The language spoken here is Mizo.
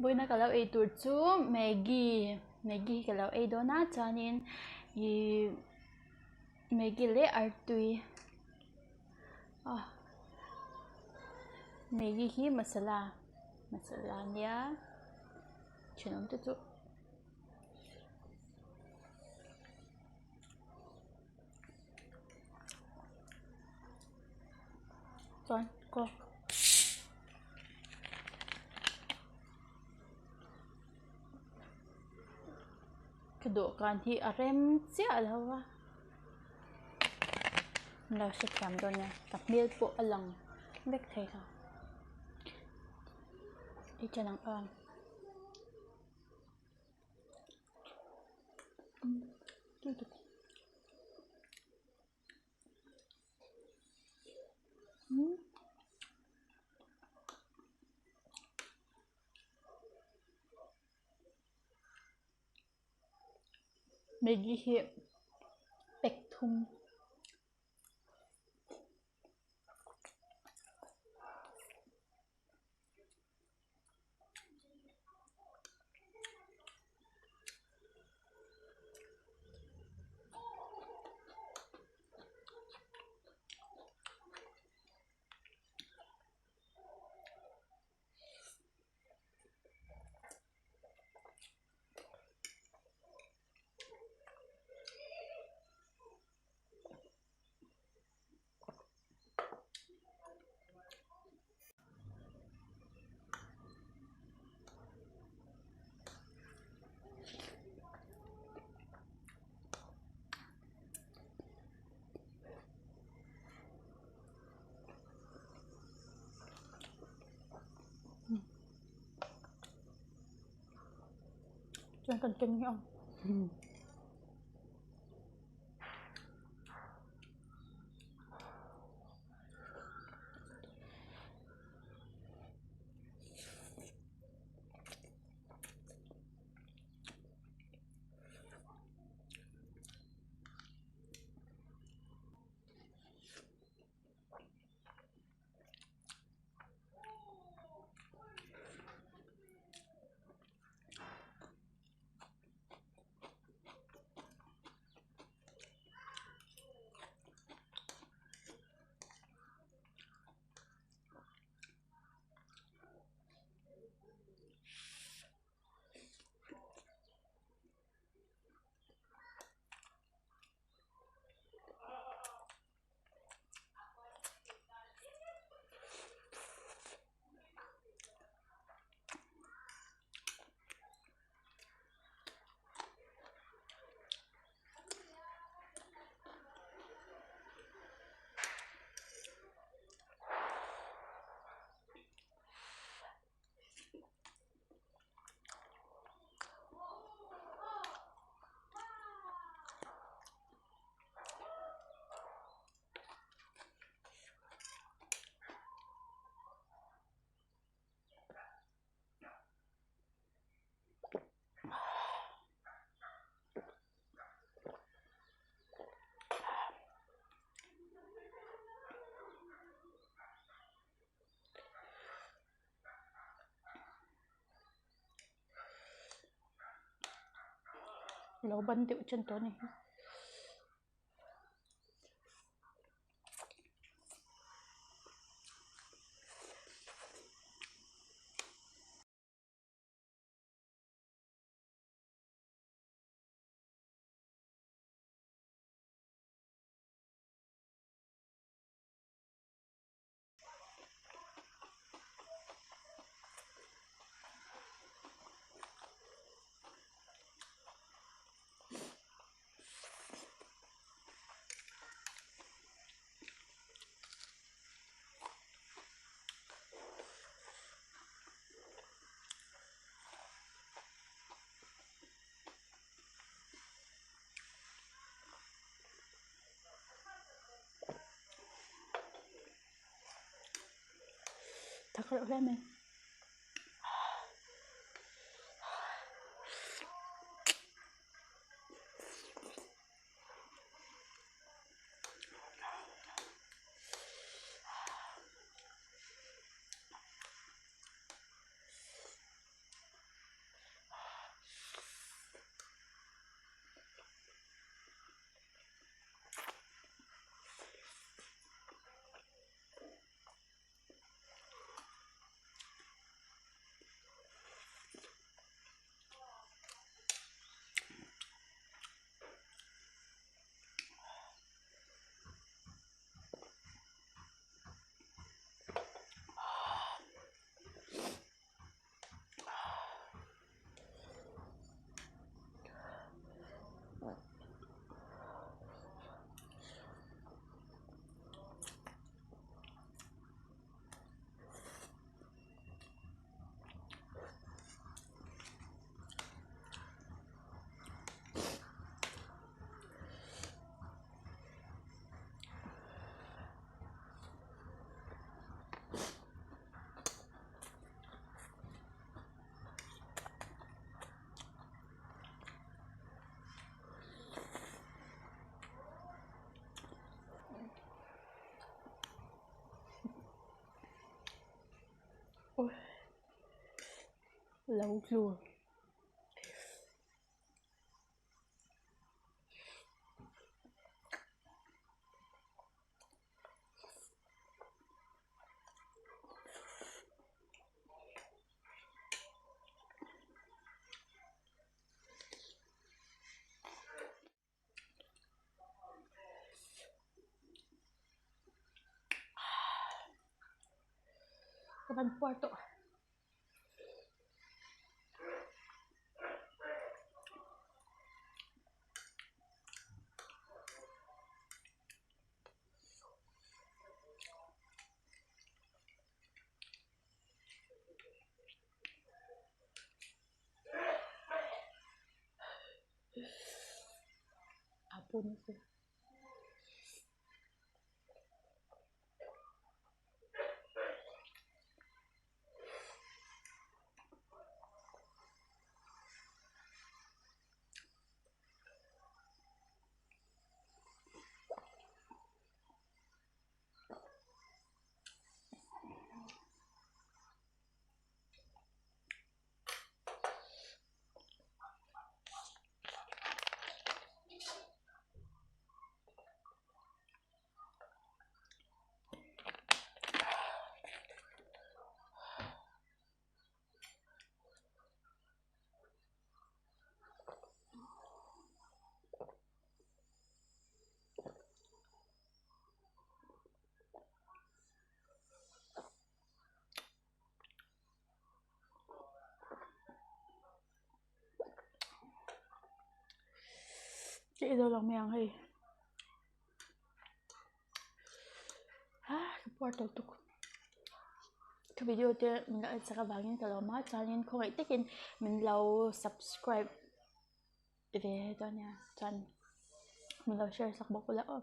Vawiina ka lo ei tur chu maggi maggi hi ka lo ei dawn a chuanin ihh maggi leh artui ah maggi hi masala masala a nia thenawm te chu. Chuan coke ka dawhkan hi a rem chiah lo a lo hrethiam dawn nia ka hmel pawh a lang vek thei lo ei ṭan ang ang. Maggi hi pack thum. Chuan kan ken nge ang. Lo ban deuh chen tawh a ni. Thak reuh hle mai. Lo tlu. Ka van puar tawh. A pun se. Ka ei zo lo mai ang hei. Ah ka puar tawh tuk. Ka video te min lo en chak avangin ka lawm a chuanin khawngaih takin min lo subscribe ve dawn nia chuan min lo share sak bawk ula aw.